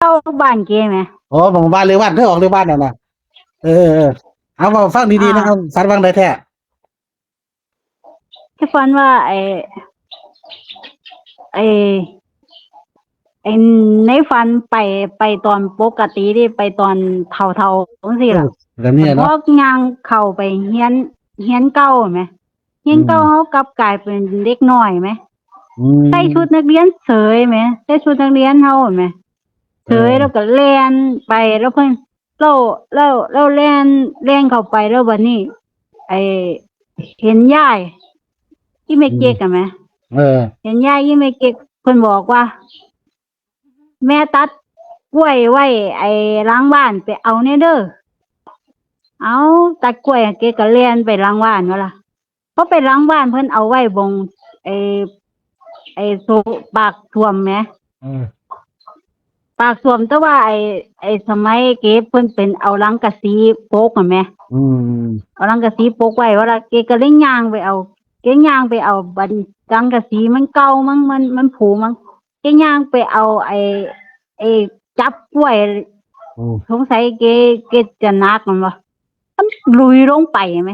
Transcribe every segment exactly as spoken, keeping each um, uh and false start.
าบ้านเก๋แหม อ๋อ หม่องบ้านเลขบ้าน เธอออกเลขบ้านน่ะนะ เออ เออ เอา เว้าฟังดีๆ นะ อ่า ฝันว่าไงแท้ ที่ฝันว่า ไอ้ ไอ้ ไอ้ ในฝันไป ไปตอนปกติเด้ ไปตอนเฒ่าๆ จั่งซี้ล่ะ เออ แบบนี้เนาะ พอย่างเข้าไปเฮียน เฮียนเก่าแหม เฮียนเก่า อืม เฮากลับกลายเป็นเด็กน้อยแหม อืม ใส่ชุดนักเรียนเสยแหม ใส่ชุดนักเรียนเฮาแหม เสย เออ แล้วก็แล่นไป แล้วเพิ่น แล้ว แล้ว แล้วแล่น แล่นเข้าไป แล้วบัดนี้ ไอ้ เห็นยาย อีแม่เก๊กอะแหม อืม เออ เห็นยายอีแม่เก๊ก เพิ่นบอกว่า แม่ตัดกล้วยไว้ ไอ้หลังบ้าน ไปเอาแหน่เด้อ เอา ตัดกล้วย เก๊กก็แล่นไปหลังบ้านว่าล่ะ พอไปหลังบ้านเพิ่นเอาไว้บง ไอ้ ไอ้โซ ปากส้วมแหม อืม ปากส้วม แต่ว่าไอ้ ไอ้สมัยเก๊กเพิ่นเป็นเอาหลังกะสีปกอะแหม อืม เอาหลังกะสีปกไว้ว่าล่ะ เก๊กก็เลยย่างไปเอา เก๊กย่างไปเอาบัน หลังกะสีมันเก่ามั้ง มัน มันผุมั้ง เก๊กย่างไปเอาไอ้ ไอ้จับกล้วย อืม สงสัยเก๊ก เก๊กจะหนักแหม มันหลุยลงไปแหม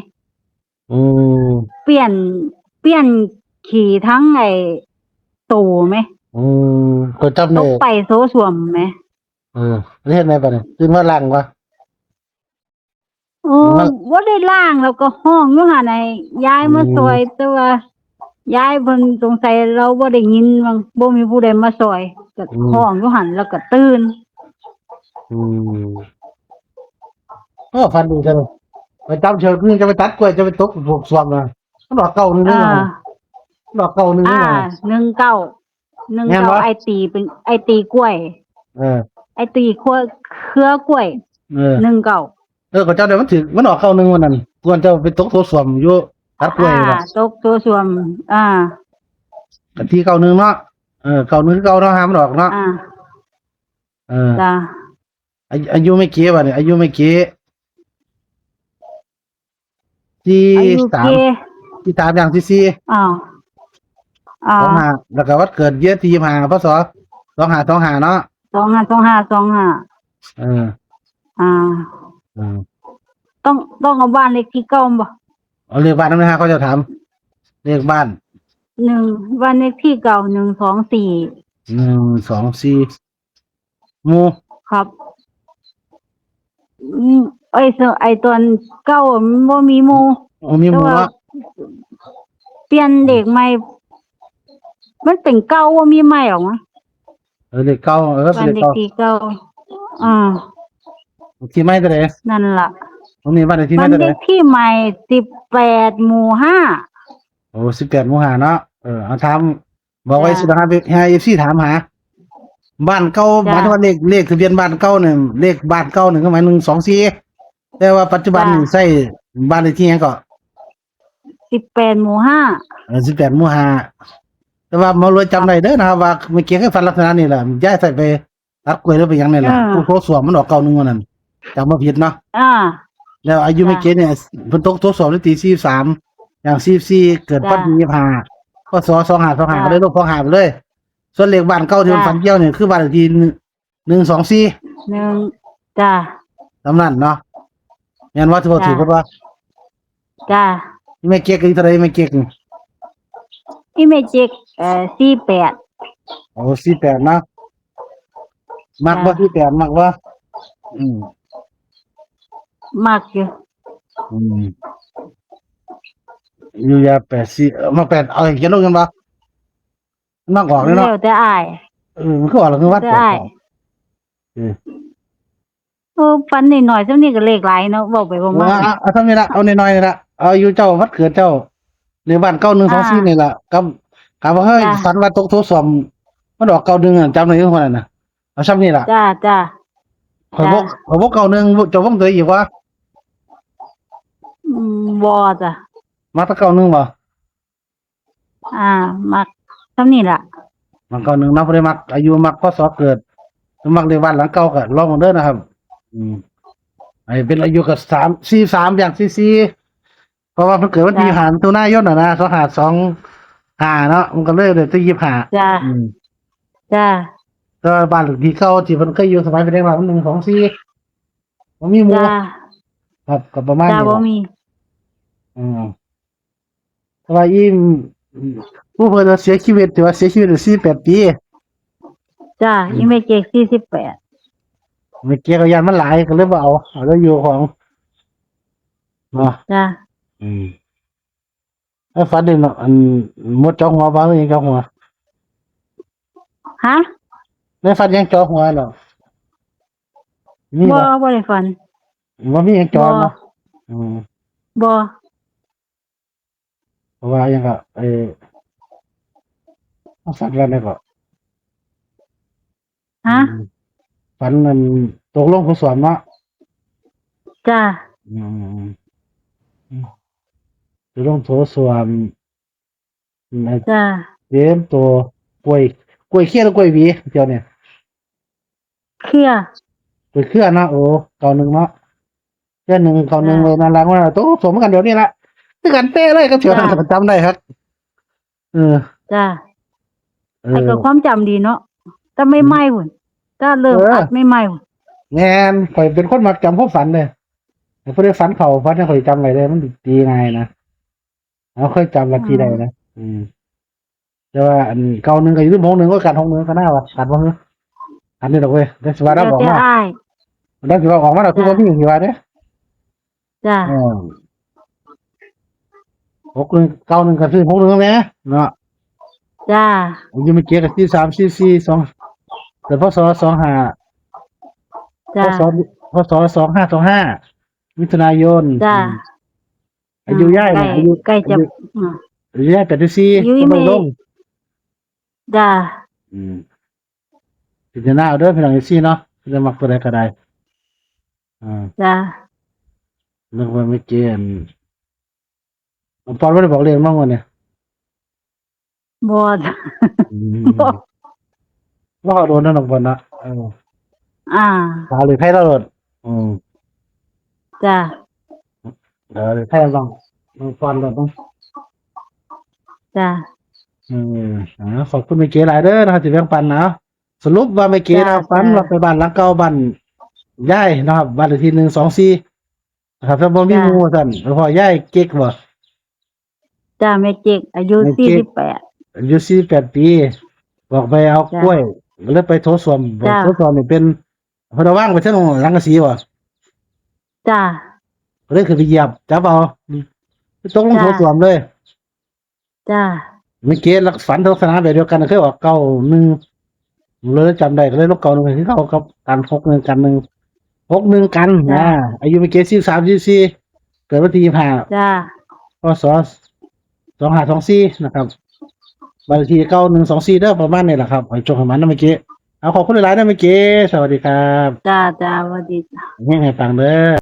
อืม เปื้อน เปื้อนขี้ทั้งไอ้โตแหม อืม ก็จับ ต ได้ กไปโซส้วมแหม เออ แล้วเฮ็ดไงบัดนี้ ตื่นมาล้างวะ โอ้ มัน บ่ได้ล้าง แล้วก็ฮ้องอยู่หั่น ให้ยายมา อืม ซ่อย แต่ว่ายายเพิ่นสงสัยเราบ่ได้ยินมั้ง บ่มีผู้ใดมาซ่อย ก็ อืม ฮ้องอยู่หั่น แล้วก็ตื่น อืม เออ ฝันดีจัง ไปตามเชิง คือจะไปตัดกล้วย จะไปตกโซส้วมนะ มันออกเก้าหนึ่ง อ่า มันออกเก้าหนึ่ง อ่า นี่นะ หนึ่งเก้า หนึ่งเก้า แม่นบ่ ไอ้ตีเป็น ไอ้ตีกล้วย เออ ไอ้ตีเครือ เครือกล้วย เออ หนึ่งเก้า เออ เขาเจ้าได้มันถืก มันออกเก้าหนึ่งวันนั้น ก่อนเจ้าไปตกโซส้วมอยู่ตัดกล้วย อ่า น่ะ ตกโซส้วม อ่า กะตีเก้าหนึ่งเนาะ เออ เก้าหนึ่งคือเก่าเนาะ ห้ามมันออกเนาะ อ่า เออ จ้ะ อายุ อายุแม่เก๊บัดนี้ อายุแม่เก๊ สี่ อายุ สาม เก๊ สี่สาม ย่างสี่สี่ อ่า อ่า สองห้า แล้วก็วันเกิดเยอะ สี่สิบห้า พ.ศ. สองห้าสองห้า เนาะ สองห้าสองห้า สองห้า เออ อ่า เออ ต้อง ต้องเอาบ้านเลขที่เก่าบ่ เอาเลขบ้านนำนะฮะ เขาจะถาม เลขบ้าน หนึ่ง บ้านเลขที่เก่า หนึ่งสองสี่ หนึ่งสองสี่ หมู่ ครับ อืม ไอ้เส- ไอ้ตอนเก่ามันบ่มีหมู่ บ่มีหมู่ แต่ว่า เนาะ เปลี่ยนเลขใหม่ มันเป็นเก่า บ่มีใหม่หรอกนะ เออ เลขเก่า เออ เป็นเลขเก่า บ้านเลขที่เก่า อ่า ที่ใหม่เท่าใด นั่นล่ะ ตรงนี้บ้านเลขที่ใหม่เท่าใด บ้านเลขที่ใหม่ สิบแปด หมู่ ห้า โอ้ สิบแปด หมู่ ห้า เนาะ เออ เอาถาม บอกไว้ จ้ะ สิ นะครับ ให้ เอฟซี ถามหา บ้านเก่า จ้ะ หมายถึงว่าเลข เลขทะเบียนบ้านเก่าเนี่ย เลขบ้านเก่าเนี่ยก็หมาย หนึ่งสองสี่ แต่ว่าปัจจุบัน จ้ะ นี่ใช้บ้านเลขที่หยังก็ สิบแปด หมู่ ห้า เออ สิบแปด หมู่ ห้า แต่ว่าหมอรวยจำได้เด้อนะครับ ว่าแม่เก๊กเคยฝันลักษณะนี้แหละ ย้ายใส่ไปตัดกล้วยหรือไปหยังนี่แหละ เออ ผู้โถส้วมมันออกเก้าหนึ่งวันนั้น จำบ่ผิดเนาะ อ่า แล้วอายุ จ้ะ แม่เก๊กเนี่ย เพิ่นตกโถส้วมในปี สี่สิบสาม ย่าง สี่สิบสี่ เกิด จ้ะ พ.ศ. ยี่สิบห้า พ.ศ. สองห้าสองห้า จ้ะ ก็เลยลบ สองห้า ไปเลย ส่วนเลขบ้านเก่าที่เพิ่น จ้ะ ฝันเกี่ยวเนี่ย คือบ้านเลขที่ หนึ่งสองสี่ หนึ่ง จ้ะ ตามนั้นเนาะ แม่นบ่ ถือว่า จ้ะ ถือเพิ่นว่า จ้ะ แม่เก๊กอายุเท่าใด แม่เก๊กนี่ อีแม่เก๊ก เอ่อ สี่แปด โอ้ สี่แปด เนาะ มักบ่ จ้ะ สี่แปด มักบ่ อืม มักอยู่ อืม อยู่ยา แปดสี่ เอ่อ มา แปด เอาให้เขียนลงกันบ่ มันมักออกเลยเนาะ แล้วแต่อ้าย เออ มันคือออกแล้วคือวัด แล้วแต่อ้าย เออ เออ ฝันน้อยๆ ส่ำนี้ก็เลขหลายเนาะ เว้าไปเว้ามา เอา เอา เอาส่ำนี้ละ เอาน้อยๆ นี่ละ เอาอายุเจ้า วันเกิดเจ้า เลขบ้านเก้าหนึ่งสองสี่ อ่า นี่ละ กับ กับว่าเฮ้ย จ้ะ ฝันว่าตกโถส้วม มันออกเก้าหนึ่งอะ จำได้อยู่คนนั้นน่ะ เอาส่ำนี้ละ จ้ะ จ้ะ ข่อยบ่ จ้ะ ข่อยบ่ เก้าหนึ่ง เจ้าวงตัวอีกวะ อืม บ่จ้ะ มักแต่ เก้าหนึ่ง บ่ อ่า มักส่ำนี้ล่ะ มัก เก้าหนึ่ง เนาะ ผู้ใดมักอายุ มัก พ.ศ. เกิด มักเลขบ้านหลังเก่าก็ลองเบิ่งเด้อนะครับ อืม ให้เป็นอายุก็ สาม สี่สาม ย่าง สี่สี่ เพราะว่ามันเกิดวันที่ จ้ะ ห้า มิถุนายนน่ะนะ สองห้าสองห้า เนาะ มันก็เลยได้แต่ ยี่สิบห้า จ้ะ อืม จ้ะ แต่ว่าบ้านเลขที่เก่าที่เพิ่นเคยอยู่สมัยเป็นเด็กน้อยมันหนึ่งสองสี่ บ่มีหมู่ จ้า ครับ ก็ประมาณ จ้า นี้ บ่ ล่ะ มี อืม แต่ว่าอี ผู้เพิ่นว่าเสียชีวิต ที่ว่าเสียชีวิตสี่สิบแปดปี จ้า อืม อีแม่เจ๊กสี่สิบแปด แม่เจ๊กก็ย้านมันหลาย ก็เลยบ่เอา เอาแล้วอยู่ของ เนาะ จ้า อืม แล้วฝันเด้เนาะ อัน มดเจาะหัวบ่ หรือหยังเจาะหัว ฮะ ได้ฝันหยังเจาะหัวเนาะ มีบ่ บ่ บ่ได้ฝัน บ่มีหยังเจาะ บ่ เนาะ อืม บ่ เพราะว่าหยังก็ เอ่อ ฝันว่าแนวใดก็ ฮะ อืม ฝันนั่นตกลงโถส้วมเนาะ จ้า อืม อืม อืม ตกลงโถส้วม อืม จ้า เตรียมตัว กล้วย กล้วยเขี้ยหรือกล้วยหวีเจ้าเนี่ย เขี้ย กล้วยเขี้ยนะ โอ้ เก้าหนึ่งเนาะ เขี้ยหนึ่ง เก้าหนึ่ง จ้า เลยนะ หลังว่าโถส้วมเหมือนกัน เดี๋ยวนี้ละ คือกันเป๊ะเลย ก็เสียว จ้า จำได้ครับ เออ จ้า เออ ไอ้ก็ความจำดีเนาะ แต่ใหม่ๆ อืม พุ้น แต่เริ่ม เออ อัดใหม่ๆ พุ้น แม่น ข่อยเป็นคนมักจำความฝันเด้ แต่พอได้ฝันเข้า ฝันให้ข่อยจำไว้เด้ มันตีง่ายนะ เอา เคยจำวันที่ใดนะ อืม อืม แต่ว่าอัน เก้าหนึ่ง ก็อยู่ที่ หกหนึ่ง ก็กัน หกหนึ่ง ก็น่าว่า กันบ่ อันนี้ดอกเว้ย เดี๋ยวสิว่าเรา แล้ว ออก แต่ มา อ้าย เดี๋ยวสิว่าออกมา เราคือ จ้า บ่มีสิว่าเด้ จ้า เออ หกหนึ่ง เก้าหนึ่ง ก็คือ หกหนึ่ง แม่เนาะ จ้า อายุแม่เจ๊กก็ สี่สาม สี่สี่ สอง เกิด พ.ศ. สองห้า จ้า พ.ศ. พ.ศ. สองห้า สองห้า มิถุนายน จ้า อืม อายุยายน่ะ ใกล้ อายุ ใกล้จะ อายุ อ่า อายุยาย แปดสิบสี่ อายุ ก็ลดลง แม่ จ้า อืม พิจารณาเอาเด้อพี่น้อง เอฟซี เนาะ จะมักตัวใดก็ได้ อ่า จ้า นึกว่าไม่เกณฑ์ ปอนบ่ได้บอกเลขบ้างวะเนี่ย บ่ อืม บ่ ว่าเขาโดนนั่นน้องปอนนะ เออ อ่า ตาเลยไพ่เราโดน อืม จ้า เออ เลยไพ่ลอง น้องปอนโดนต้อง จ้า เออ อ่า ขอบคุณแม่เก๋หลายเด้อนะครับ ที่แบ่งปันนะ สรุปว่าแม่เก๋ จ้า นะ ฝัน จ้า ว่าไปบ้านหลังเก่า บ้านยายนะครับ บ้านเลขที่ หนึ่งสองสี่ นะครับ ถ้าบ่มี จ้า หมู่ว่าซั่น แล้วพ่อยายเก๊กบ่ จ้า แม่เจ๊ก อายุ แม่เจ๊ก สี่สิบแปด อายุ สี่สิบแปด ปี บอกไปเอา จ้า กล้วย ก็เลยไปโถส้วม บอก จ้า โถส้วมนี่เป็น เพิ่นเอาวางไปเทิงหลังกะสีบ่ จ้า ก็เลยขึ้นไปเหยียบ จับเอา ตกลง จ้า โถส้วมเลย จ้า แม่เก๋ลัก ฝันลักษณะแบบเดียวกัน เคยออก เก้าหนึ่ง เลยจำได้ ก็เลยลบ เก้าหนึ่ง คือเขากับกัน หกหนึ่ง กัน หนึ่ง หกหนึ่ง กัน จ้า นะ อายุแม่เก๋ สี่สาม สี่สี่ เกิดวันที่ ยี่สิบห้า จ้า พ.ศ. สองห้าสองสี่ นะครับ บ้านเลขที่ เก้าหนึ่งสองสี่ เด้อ ประมาณนี้แหละครับ ให้โชคให้หมานนะแม่เก๋ เอา ขอบคุณหลายๆ นะแม่เก๋ สวัสดีครับ จ้า จ้า สวัสดีจ้า เฮงๆ ให้ปังเด้อ